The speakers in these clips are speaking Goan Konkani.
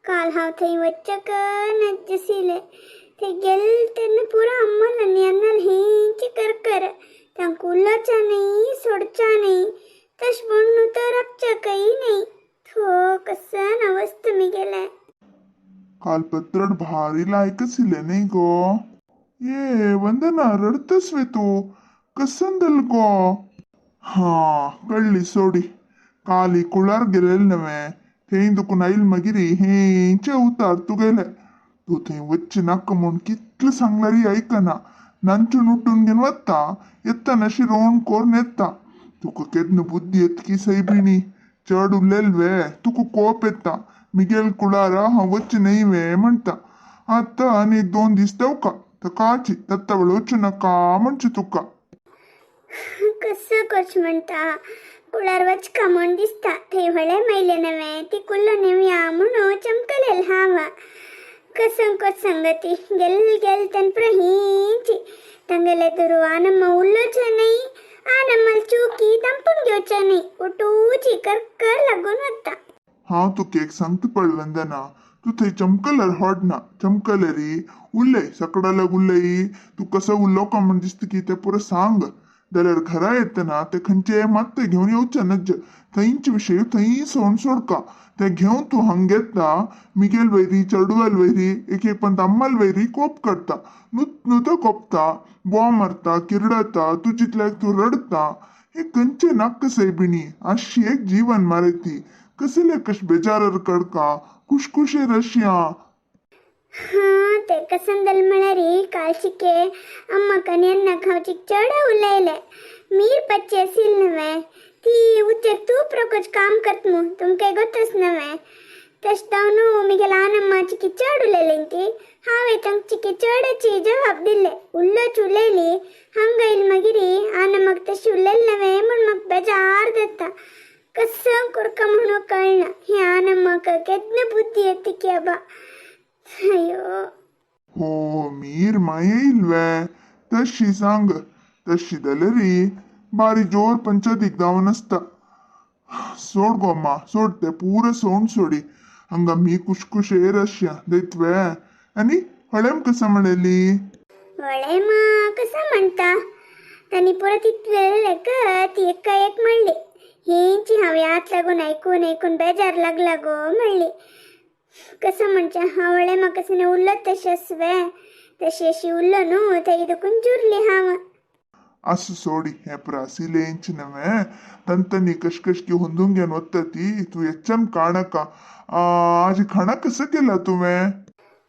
काल हांव थंय वच्चक नज्जशिलें. थंय गेल तेन्ना पुरो अम्मल आनी अन्नल हेंची करकर. तांकां उलोवचा न्ही, सोडचा न्ही, तशें म्हणून तर राबच्याकय न्ही. थो कसन अवस्थ मिगेलें. काल पत्रड भारी लायक आशिल्लें न्ही गो? ये वंदना, रडतस वे तूं? कसन दल गो? हा, कळ्ळी सोडी. काली कुळार गेलेल नव्हे, थंय दुखून आयल मागीर हेंचे उतार तुगेले. तूं थंय वच्चे नाका म्हूण कितलें सांगल्यारय आयकना. नांचून उठून घेवन वता, येतना अशी रोण कोरून येता. तुका केन्ना बुद्धी येतकी सैबिणी? चड उलयल वे तुका कोप येता. मिगेल कुळारा हांव वच्चें न्हय वे म्हणटा. आतां आनी एक दोन दीस देवका तकाची तत्ता वेळ वचूं नाका म्हणचे तुका. कसं करचें म्हणटा? कुळार वचका म्हूण दिसता. थंय व्हडलें मयलें नवें, ती कुल्लो नेवया म्हणून चमकलेल हांव. कसं कोत संगती गेल गेल तेन पुरो हींची. तांगेले दुरू आनम्मा उलोवचें न्ही, आनम्माल चुकी दंपून घेवचें न्ही. उठूची करकर लागून वता. हांव तुका एक सांगता पळय वंदना, तूं थंय चमकलर होडना. चमकलरी उलय, सकडालग उलय. तूं कसो उलोवका म्हूण दिसता की तें पुरो सांग. जाल्यार घरा येतना ते खंयचे मात्त घेवन येवचें नज्ज. थंयच विशय थंय सोड सोडका. ते घेवन तूं हांग येता, मिगेल वैरी, चेडवाल वैरी, एक एक पण अम्माल वैरी कोप करता. नुत नुत कोपता, बोवाळ मारता, किरडता, तूं जितल्याक तूं रडता. हे खंयचे नाक्क सैबिणी? अशी एक जीवन मारे ती. कसले कश बेजारार कडका खुशखुशे रशिया. हां, ते कसन दल म्हळ्यार काल शिके अम्माक आनी अन्नाक हांव चिक चड उलयलें. मीर पच्चे आशिल्ल न्हवे, ती उच्चर तूं प्रोकोच काम करत मू, तुमकां गोतच नव्हे. तशें जावन मिगेल आनम्मा चिकी चड उलयलें ती. हांवें तांकां चिकी चडची जवाब दिले. उल्लोच उलयली. हांगा येयल मागीर आनम्माक तशी उलयलें नव्हे म्हूण म्हाका बेजार जाता. कसं करका म्हणून कळना. हे आनम्माक केन्ना बुद्धी येता की आबा. अयो. हो, मीर माय येईल वे? तशी सांग. तशी जाल्यार बारी जोर पंचायतीक जावन आसता. सोड गो अम्मा, सोड ते पुरो सोड सोडी. हांगा मी कुशकुशेर रशिया दैतवे. आनी हळेम कसं म्हणली? वळेमा कसं म्हणटा? तांणी परत इतलें ती एका एक म्हणली, हेंची हांव याद लागून आयकून आयकून बेजार लागला गो म्हणली. कसं म्हणचे, हांव वळेमा कसं उरलो तशें वे, तशी अशी उरलो न्हू, थंय दुखून जुरली हांव. आसूं सोडी. हें प्रासिलेंच नव्हे, तंतनी कश कश की ಹೊಂದುಂಗ್ घेवन वता ती. तूं येच्च्यान काणका. आज खाणा कसं केला तुवें?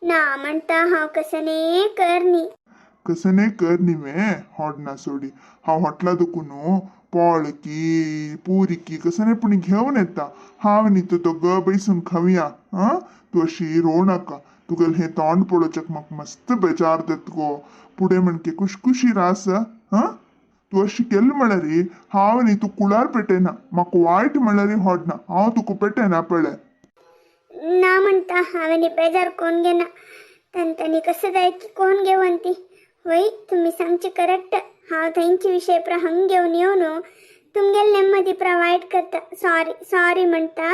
ना म्हणटा, हांव कसं न्ही कर न्ही. कसं न्ही कर न्ही वे? होडना सोडी. हांव हॉटला दुखून पोळकी पुरीकी कसं न्ही पूण घेवन येता. हांव न्ही तूं दोग बैसून खावया. आं, तूं अशी रोव नाका. तुगेलें हें तोंड पळोवच्याक म्हाका मस्त बेजार जाता गो. फुडें म्हणके खुशखुशी रास. आं, तूं अशी केली म्हळ्यार हांव न्ही तूं कुळार पेटयना. म्हाका वायट म्हळ्यार होडना, हांव तुका पेटयना पळय. ना म्हणटा, हांवें बेजार कोण घेना. तांणी कसं जाय की कोण घेवन ती. वय, तुमी सांगचे करेक्ट. हांव थंयचे विशय प्र हंग घेवन येवन तुमगेले नेमदी प्र वायट करता. सॉरी सॉरी म्हणटा.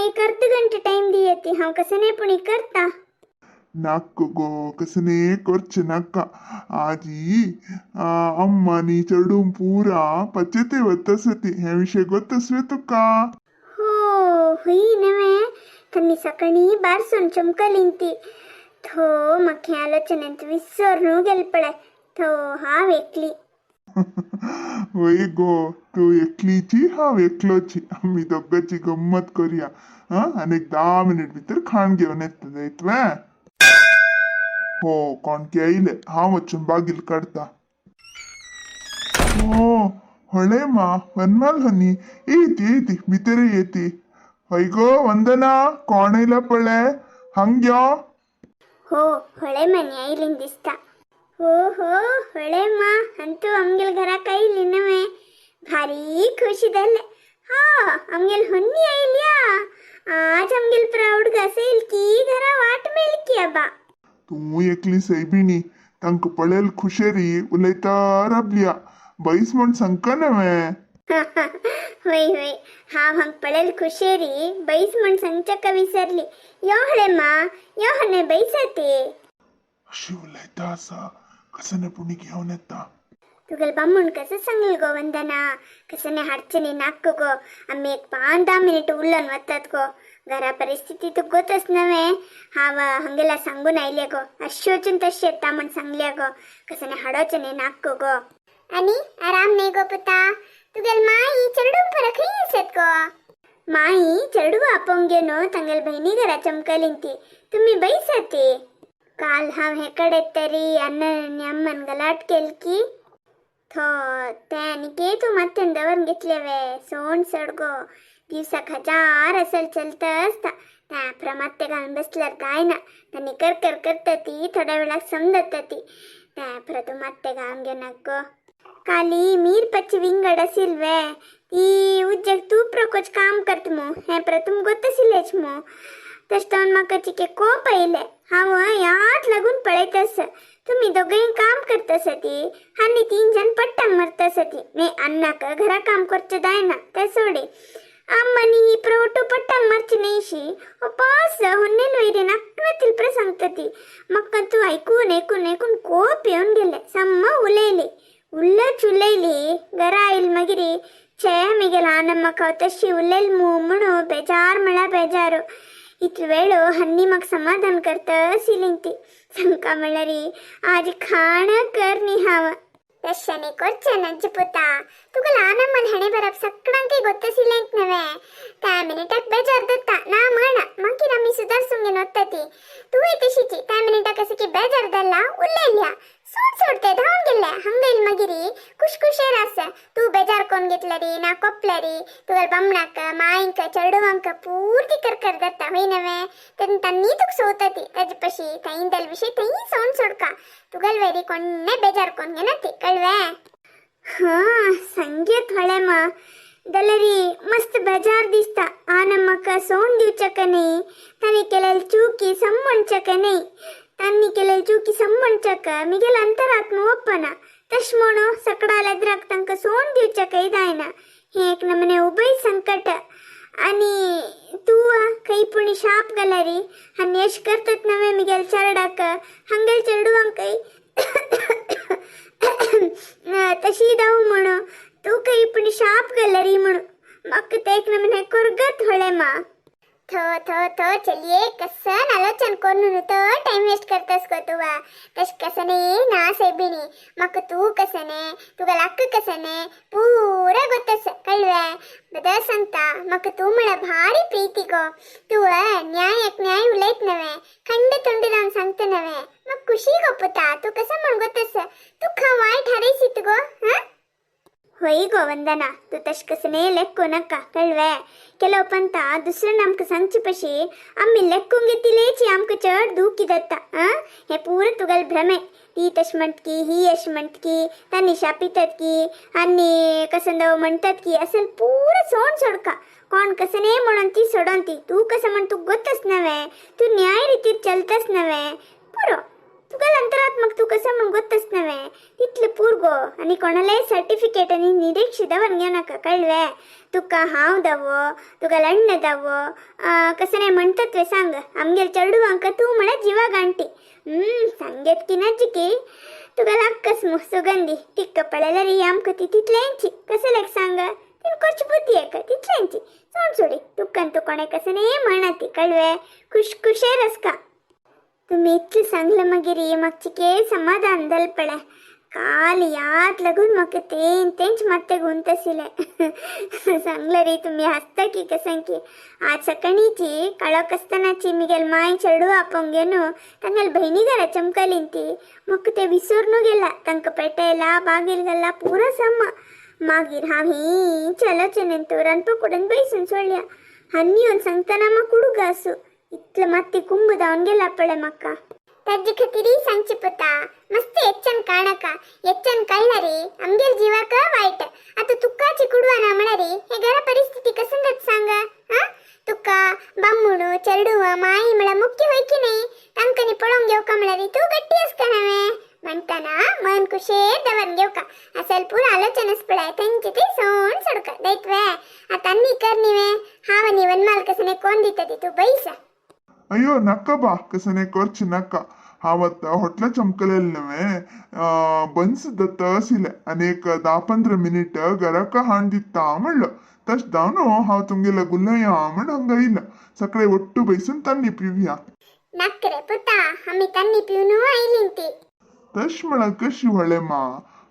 एक अर्द घंटे टायम दियती, हांव कसं नाही पुणी करता. नाक्क गो, कसं न्ही करचें नाका. आजी अम्मानी चेडूं पुरा पचेते वतसती, हें विशय गोतस वे तुका? हो, हुई नव्हे, त्यांनी सकाळी बारसून चमकलीन ती. थो म्हाका हें आलोचनेंत विसरून गेल पळय. थो हांव एकली. वय गो, तूं एकलीची, हांव एकलोची. आमी दोगांची गम्मत करुया. आं, आनी एक 10 मिनीट भितर खाण घेवन येता जायत. हो, कोणके येयले. हांव वचून बागील काडता. हो, ಹೊಳೆ ಮಾ वनमाल हनी येती येती, भितर येती. हय गो वंदना, कोण येयला पळय हांग यो. हो, ಹೊಳೆ मनी आयलीन दिसता. हो हो, ಹೊಳೆ मा ಅಂತೂ आमगेल घराक आयली नवे. भारी खुशी जाले. हा, आमगेल होन्नी आयल्या. आज आमगेल प्राऊड असेल की घरा वाट मेळकी आबा. तूं एकली सैबिणी, तांकां पळयल खुशेरी उलयता राबल्या. बैस म्हूण सांगका नव्हे. होय होय, हांव हांग पळयल खुशेरी बैस म्हण सांगच्याका विसरली. यो हळे मा, यो हने बैसाते. अशी उलयता आसा कसं पुणी घेवन येता. तुगेल बामूण कसं सांगल गो वंदना, कसं हाडचें न्ही नाक्क गो. आमी एक 5-10 मिनिट उलोवन वतात गो. घरा परिस्थिती तुका गोतच नव्हे. हांव हंगेला सांगून आयले गो, अश्शे वचून तशें येता म्हण सांगले गो. कसं हाडोचें न्ही नाक्क गो. आनी आराम न्ही गो पुता. तुगेल माई चेडू पर खंय आसत गो? माई चेडू आपोवंक घेवन तांगेल भयणी घरा चमकलीं ती. तुमी बैसाते. काल हांव हे कडे तरी अण्णन आनी अम्मान गलाट केल की थो ते आनी के तूं माथ्यान दवरून घेतले वे सोंड सोड गो. दिवसाक हजार असल चलता आसता. त्या प्रमात्य घालून बसल्यार जायना. तांणी कर कर करता ती थोड्या वेळाक समजता ती. त्या प्र तूं मात्ते घालून घेनाक गो. काली मीर पच्ची विंगड असील वे ती उज्जक तूं प्रकोच काम करत मू हें प्र तुम गोतशिलेच मू. तशें जावन म्हाका चिके कोप आयले. हांव याद लागून पळयत आसा तुमी दोगांय काम करता ती आनी तीन जण पट्टांक मरता ती. न्ही अन्नाक घरा काम करचें जायना तें सोडी अम्मानी ही प्रवटू पट्टांक मारची न्हयशी. पास होन्नेल वयरी नाकनातील प्र सांगता ती. म्हाका तूं आयकून आयकून आयकून कोप येवन गेले. साम्म उलयली उल्लच उलयली. घरा आयल मागीर छे मिगेल आनम्माक हांव तशी उलयल मू म्हणून बेजार म्हळ्यार बेजारू. इतलो वेळ हन्नी म्हाका समाधान करता आशिल्ली ती. सांगका म्हणल्यार आज खाण कर न्ही हांव. तशें न्ही करचें नज्ज पुता. तुका ल्हान अम्मान हेणें बरप सगळ्यांकय गोत्तशिलेंत नव्हे. त्या मिनिटाक बेजार जाता ना म्हण मागीर आमी सुदारसूंक घेवन वता ती. तूंय तशीची त्या मिनिटाक अशें की बेजार जाला उलयल्या सोड सोड ते धांवन गेले. हांगा येयल मागीर खुशखुशेर आसा. तूं बेजार कोण घेतले री ना कोपले री तुगेल बामणाक मांयक चेडवांक पुर्ती करकर जाता हय नव्हे. तेन्ना तांणी तुका सोवता ती. ताजे पशी थंय दल विशय थंय सोड सोडका. तुगेल वेरी कोण्णें बेजार कोण घेना ती कळवे. हां संगीत हळे मा जाल्यार मस्त बेजार दिसता. आना म्हाका सोड दिवचें न्ही. तांणी केलेली चुकी समजचें न्ही. तांणी केलेली चुकी समजचें मिगेल अंतरात्मा ಒಪ್ಪನ. तशें म्हणून सकडाल एदराक तांकां सोड दिवचें जायना. हें एक नमने उबय संकट. आनी तूं खंय पुणी शाप घाल्यार आनी अशें करतात नव्हे मिगेल चेरडाक हांगेल चेडवांकय तशी जावं म्हणून तूं खंय पुणी शाप घाल्यार म्हणून म्हाका तें एक नमने कोरगत होळे मा. थो थो थो चलिये कसन आलोचन करून तो टाइम वेस्ट करतास गो तुवा. तशें कसं न्ही ना सायबिणी. म्हाका तूं कसं न्ही तुका लाक कसं न्ही पुरा गोतस कळवे. बदल सांगता म्हाका तूं म्हळ्यार भारी प्रीती गो. तूं न्यायाक न्याय उलयत नव्हे खंड तोंड जावन सांगता नव्हे. म्हाका खुशी गो पुता. तूं कसं म्हण गोतस तुका वायट हारयसीत गो. हां होय गो वंदना, तूं तशें कसं न्ही लेखूं नाका कळवे. ಕೆಲವು ಪಂತ दुसऱ्यान आमकां सांगचे पशी आमी लेखूंक घेतिलेची आमकां चड दुखी जाता. आं हें पुरो तुगेले भ्रमे. ती तशें म्हणटा की ही अशें म्हणटा की तांणी शापितात की आनी कसं दव म्हणटात की असेल पुरो सोड सोडका. कोण कसं न्ही म्हणून ती सोडून ती. तूं कसं म्हण तुका गोतच नव्हे. तूं न्याय रितीर चलताच नव्हे. पुरो तुका अंतरात्मक तूं कसं म्हण गोतच नव्हे तितलें पूर गो. आनी कोणालेय सर्टिफिकेट आनी निरीक्षी दवर घेवनाका कळवे. तुका हांव दावो तुका लण्ण दावो कसं नाही म्हणतात वे सांग. आमगेल चेडवांक तूं म्हळ्यार जिवा गांठी. सांगेत की नजिकी तुका लागकस मू सुगंधी तिक्क पळयल्यार ही आमकां ती तितलेंची कसं लेक सांग. तीन करची बुद्धी एक तितलेंची सोड सोडी. तुका तूं कोणें कसं न्ही म्हणा ती कळवे. खुशखुशेर आसका. तुम्ही इतलें सांगलें मागीर म्हाका चिके समाधान जालें पळय. काल याद लागून म्हाका तें तेंच मात्तें गुंतशिलें. सांगलें रे तुमी हांसता की कसं की. आज सकाळीची काळोख आसतनाची मिगेल माय चेडू आपोवंक घेवन तांगेल भयणी घरा चमकलीं ती. म्हाका तें विसरून गेला. तांकां पेटयला बागीर घाला पुरो सम. मागीर हांव हीच आलोचनेन तो रांदपा कुडीन बैसून सोडल्या. आनी येवन सांगतना म्हाका कुडूक आसूं इतलें मात्ती कुंभ जावन गेला पळय म्हाका. ताजे खातीरय सांगचें पुता मस्त एच्चन काणका एच्चन कळ्ळारी आमगेल जिवाक वायट. आतां तुकाची कुडवाना म्हळ्यार हे घरा परिस्थिती कसं जाता सांग. हां तुका बामणू चेडुवा माई म्हळ्यार मुख्य होय की न्ही. तांकां पळोवंक घेवका म्हळ्यार तूं गट्टी आसता नव्हे. म्हणताना मन कुशेर दवर घेवका. असल पूर आलोचनच पळय थंयची ती सोण सोडका दैतवे. आता नी कर निवे हांव आनी वनमाल कसने कोण दिता ती तूं बैसा. अय्यो नक्का बा, कसने करचे नक्का. हांव आतां होटला चमकलेलें नव्हे बन्स दत्त आशिल्लें आनी एक 10-15 मिनीट घराक हाण दिता म्हणलं. तश जावन हांव तुमगेल्या गुल्लया म्हण हांगा येयला. सकाळी ಒಟ್ಟು ಬೈसून तन्नी पिवया. नक्क रे पुता, आमी तन्नी पिवन आयलीं ती. तश म्हळ्यार कशी व्हडलें मा,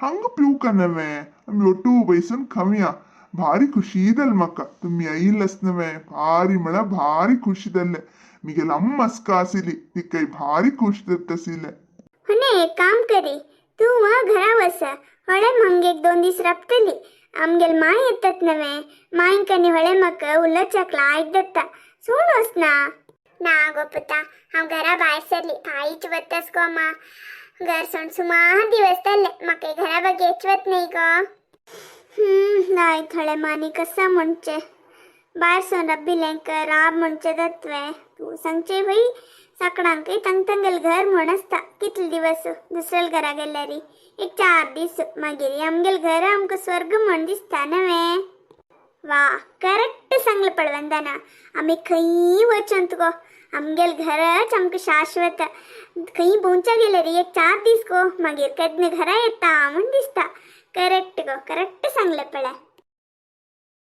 हांगा पिवका नव्हे आमी ಒಟ್ಟು ಬೈसून खावया. भारी खुशी जाली म्हाका तुमी येयिल्लेच नव्हे. भारी म्हळ्यार भारी खुशी जाल्लें. मिगेल अम्मा आसका आशिल्ली, तिकाय भारी खुश जाता आशिल्लें. होने एक काम करी, तूं घरा वस. होळे मग एक दोन दीस राबतली. आमगेल माय येतात नव्हे, मायंक आनी होळे म्हाका उलोवच्याक लायक जाता. सोड वचना. ना गो पुता, हांव घरा भायर सरली भाईच वतस गो मा. घर सोड सुमार दिवस जाल्ले, म्हाका घरा बगेच वत नाही गो. नाय थोडे मानी कसं म्हणचे भायर सोन रब्बिलेंक राब म्हणचे जातवे. तूं सांगचे भाई, साकडांकय तंग घर म्हण आसता. कितले दिवस दुसऱ्या घरा गेल्यारी एक 4 दीस, मागीर आमगेल घर आमकां स्वर्ग म्हण दिसता नव्हे. वा, करेक्ट सांगलं पळवंदना. आमी खंयी वचोन गो, आमगेल घरच आमकां शाश्वत. खंय भोंवच्या गेल्यार एक 4 दीस गो, मागीर केन्ना घरा येता म्हण दिसता. करेक्ट गो, करेक्ट सांगलें पळय.